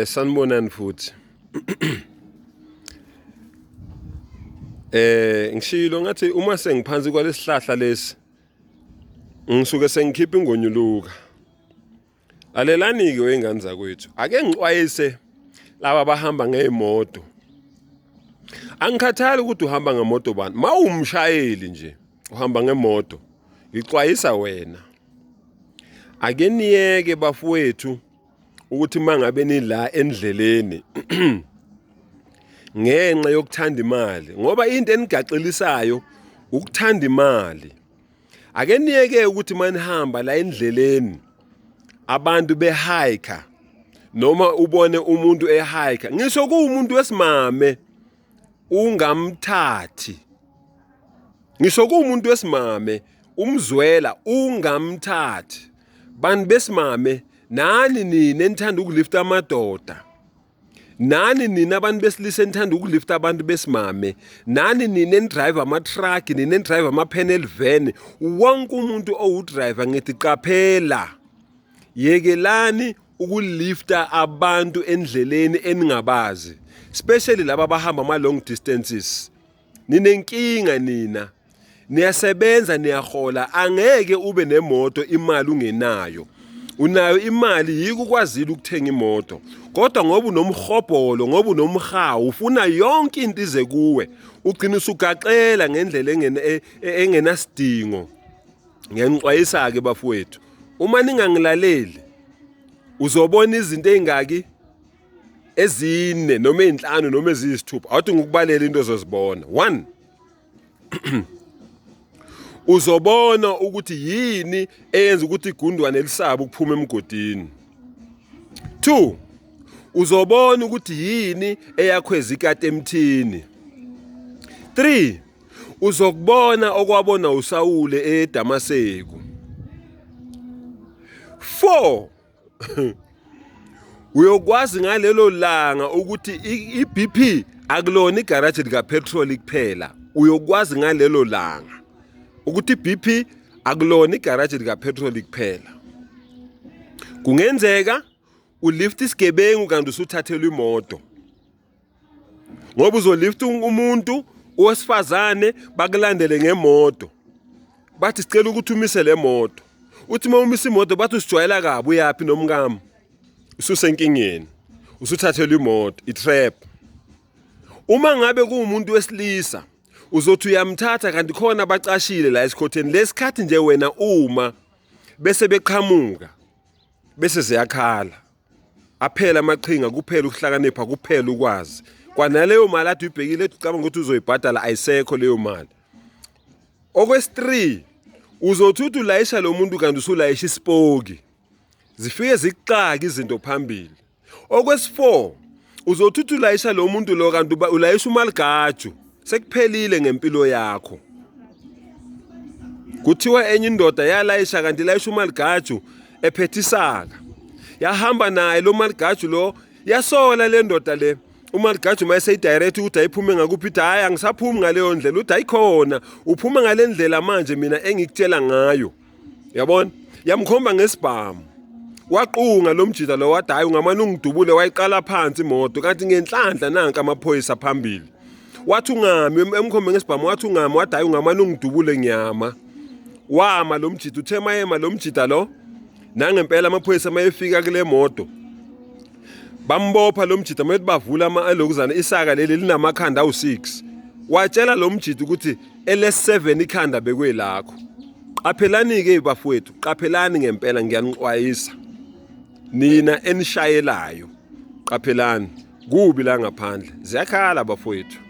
Sanibonani futhi. Ngishilo ngathi uma sengiphansi kwalesihlahla lesi ngisuke sengikhipha ingonyuluka. Lalelani-ke wey'ngane zakwethu, ake ngixwayise laba abahamba ngey'moto. Angikhathali ukuthi uhamba ngemoto bani, ma uwumshayeli nje uhamba ngemoto, ngixwayisa wena. Ake niyeke bafowethu ukuthi mangabe nila endleleni ngenxa yokuthanda imali ngoba into enigaxelisayo ukuthanda imali ake niyeke ukuthi manihamba la endleleni abantu behike noma ubone umuntu ehike ngisho kuwumuntu wesimame ungamthathi ngisho kuwumuntu wesimame umzwela ungamthathi bantu besimame nani nina enithanda ukulifta amadoda nani nina abantu besilisa enithanda ukulifta abantu besimame nani nina enidrive ama-truck nina enidrive ama-panel van wonke umuntu owudriver ngithi qaphela yekelani ukulifta abantu endleleni eningabazi especially laba abahamba ama-long distances Ninenkinga nina. Niyasebenza niyahola angeke ube nemoto imali ungenayo. Unayo imali yiko ukwazile ukuthenga imoto. Kodwa ngoba unomhobholo, ngoba unomhawu, ufuna yonke into ize kuwe. Ugcina usugaxela ngendlela e, e, engenasidingo. Ngiyanixwayisa ke bafowethu. Uma ningangilaleli uzobona izinto ezingaki ezine noma ezinhlanu noma eziyisithupha awuthi ngikubalele into ozozibona one uzobona ukuthi yini eyenza ukuthi igundwane lisabe ukuphuma emgodini two uzobona ukuthi yini eyakhweza ikati emthini 3 uzokubona okwabona uSawule eDamaseku 4 uyokwazi ngalelo langa ukuthi i-BP akulona igaraji likapetroli kuphela uyokwazi ngalelo langa ukuthi i-BP akulona igaraji likapetroli kuphela kungenzeka ulift isigebengu kanti usuthathelwa imoto ngoba uzolift umuntu owesifazane bakulandele ngemoto bathi sicela ukuthi umise le moto uthi uma umisa imoto bathi usijwayela kabi uyaphi nomkami ususenkingeni usuthathelwa imoto i-trap uma ngabe kuwumuntu wesilisa uzothi uyamthatha kanti khona abacashile la esikhotheni lesikhathi nje wena uma bese beqhamuka bese ziyakhala aphela amaqhinga kuphela ukuhlakanipha kuphela ukwazi kwanaleyo mali ade uyibhekile ethi ucabanga ukuthi uzoyibhadala ayisekho leyo mali okwesi-3 uzothi uthi ulayisha lo muntu kanti usulayisha isipoki zifike zikuxake izinto phambili okwesi-4 uzothi uthi ulayisha lo muntu lo kanti ulayisha umaligaju sekuphelile ngempilo yakho kuthiwa enye indoda yalayisha kanti ilayisha umaligaju ephethe isaka yahamba naye lo maligaju lo yasola le ndoda le umaligaju uma eseyidirect ukuthi ayiphume ngakuphi ithi hhayi angisaphumi ngaleyo ndlela uthi ayikhona uphuma ngale ndlela manje mina engikutshela ngayo yabona yamkhomba ngesibhamu waqunga lo mjita lo wathi hhayi ungamane ungidubule wayiqala phansi imoto kanti ngenhlanhla nanka amaphoyisa phambili wathi ungami emkhombe ngesibhamu wathi ungami wathi hhayi ungamane ungidubule ngiyama wama lo mjita uthe mayema lo mjita lo nangempela amaphoyisa mayefika kule moto bambopha lo mjita mayethi bavula ama-alokuzana isaka leli linamakhanda awu-6 watshela lo mjita ukuthi ele-7 ikhanda bekwelakho qaphelani-ke bafowethu qaphelani ngempela ngiyanixwayisa nina enishayelayo qaphelani kubi la ngaphandle ziyakhala bafowethu.